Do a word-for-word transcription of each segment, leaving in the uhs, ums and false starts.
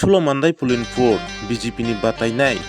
Phulo Mandai Pulinpur B J P ni batainai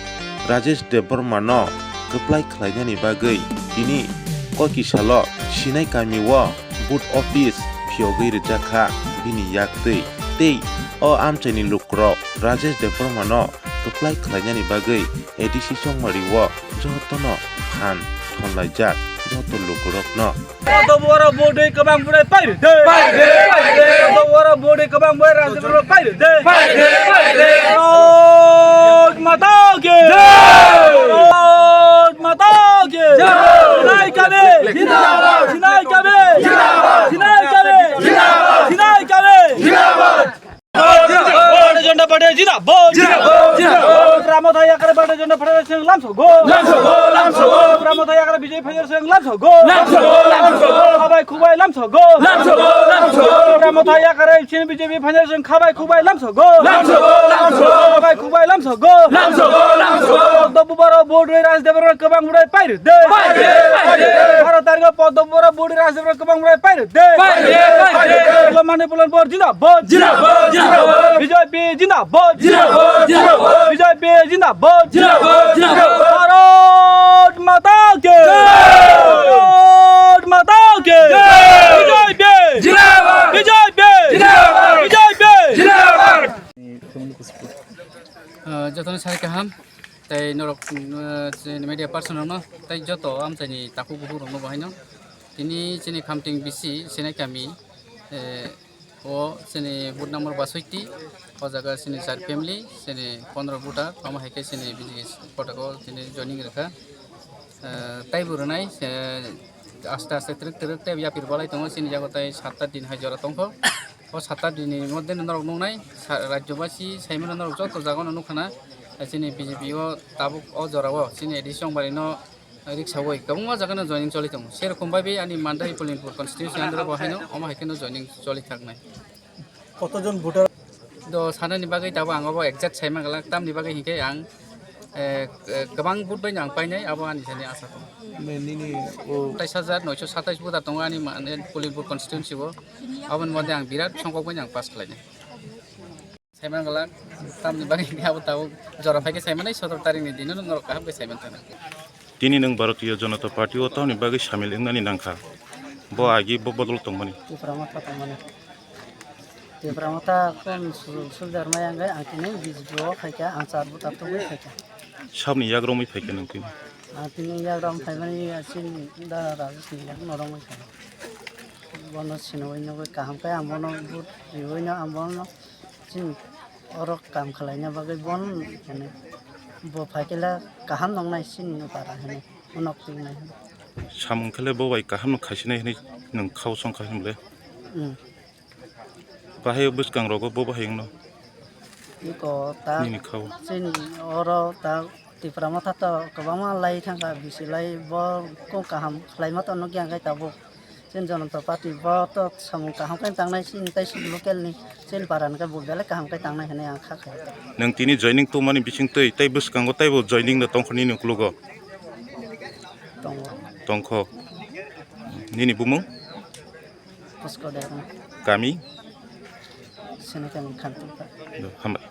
Rajesh Debbarma no kwplai khlainani bagwi tini koi kisalo Sinai kami o booth office phiyogwi rijak kha bini yak twi. Tei o amchaini lukurok Rajesh Debbarma no kwplai khlainani bagwi A D C Chongmari o jotono phan thonlaijak joto lukurokno. Podo boro bode kabang bode paire de. Paire de, paire de. Podo boro bode kabang bode rajibro paire de. Paire de, paire de. Bharat Mata ki. Jai. Bharat Mata ki. Jai. Sinai kami. Jindabad. Sinai kami. Jindabad. Sinai kami. Jindabad. Sinai kami. Jindabad. Bharatiya Janata Party jindabad. Jindabad, jindabad. Tipra Motha Yakar Bharatiya Janata Party seng lamsogo. Lamsogo, lamsogo. Tipra Motha Yakar B J P phainai seng lamsogo. Lamsogo, lamsogo. Khabai khubai lamsogo. Lamsogo, lamsogo. Tipra Motha Yakar sini B J P phainai seng khabai khubai lamsogo. Lamsogo, lamsogo. Khabai khubai lamsogo. Lamsogo, lamsogo. Podo boro bode Rajesh Debbarma kabang bode paire de. Paire de, paire de. Baro tarikh o podo boro bode Rajesh Debbarma kabang bode paire de. Paire de, paire de. Phulo Mandai Pulinpur jindabad. Jindabad, jindabad. B J P jindabad. Jindabad, jindabad. B J P jindabad. Jindabad, jindabad. Bharat Mata ki. Jai. Bharat Mata ki. Jai. B J P. Jindabad. B J P. Jindabad. B J P. Jindabad. Ah, jotono sai kaham. Tei norok, ah, chini media person rokno, tei joto amchaini takhuk bukhuk rokno bo haino. Tini chini Khamting bisi Sinai kami, eh, o chini booth number baswiti, o jaga chini char family, chini pondro voter, omo hai khe chini B J P kotak o tini joining rwkha. Eh, tei bo rwnai, eh, aste aste twrwk twrwk tei yapir balai tongo, chini yago tei satta din hai jora tongkho. O satta din ni moddhe norok nuknai, sa-, rajyobasi saimano norok joto jagano nukha na, chini B J P o tabuk o jora o chini A D C Chongmari no riksawi kwbangma jaga no joining choli tongo. Serokom bai bai ani Mandai Pulinpur constituency andro bo haino omo hai kheno joining choli thaknai. Kotojon voter? Do sanani bagwi tabuk ang obo exact saimang glak, tamni bagwi hinkhe ang, eh, eh, kwbang vote bai no ang painai, abo ani thani asa tongo. Nini o tais hajar noisho satais voter tongo ani ma-, ani Pulinpur constituency o, aboni moddhe ang birat songkok bai no ang pass khlainai. Saiman glak, tamni bagwi abo tabuk jora phaikhe saimanai sotoro tarikni dino norok kaham khe saiman thangna. Tini nwng Bharatiya Janata Party o tamni bagwi samil wngnani nangkha? Bo agi bo bodol tongmani. Tipra Motha tongmani. Tipra Motha kon su-, suldar maya wngkhe ang tini B J P o phaikha, ang char voter tongwi phaikha. Sabni yagromwi phaikha nwng tini? Ang tini yagrom phaimani chini da Rajesh ni yak noromwi phaikha. Bono sinoi nugwi kaham khe ang bono vote riwi no ang bono Chini oro kam khwlaina bagwi bon hwnwi bo phaikhe le kaham nongnai chini para hwnwi unok twi nai hwnwi. Samung khe le bo bai kaham no khaisinai hwnwi nwng khao song kha hwnwi le. Hmm. Bahai bwskang rogo bo bahai wngno. Iko ta nini khao. Chini oro ta Tipra Motha to kwbangma lai thangkha, bisi lai bo kok kaham khlaima to nukya, hwnkhe tabuk chini Janata Party bo to samung kaham khe tangnai, chini tei si local ni chini para hwnkhe bo belai kaham khe tangnai hwnwi ang kha khe. Nwng tini joining tongmani bising twi tei bwskango teibo joining da tongkha nini uklogo? Tongo. Tongkho. Nini bumung? Pusko Debbarma. Kami? Sini kami Khantupa. Hambai.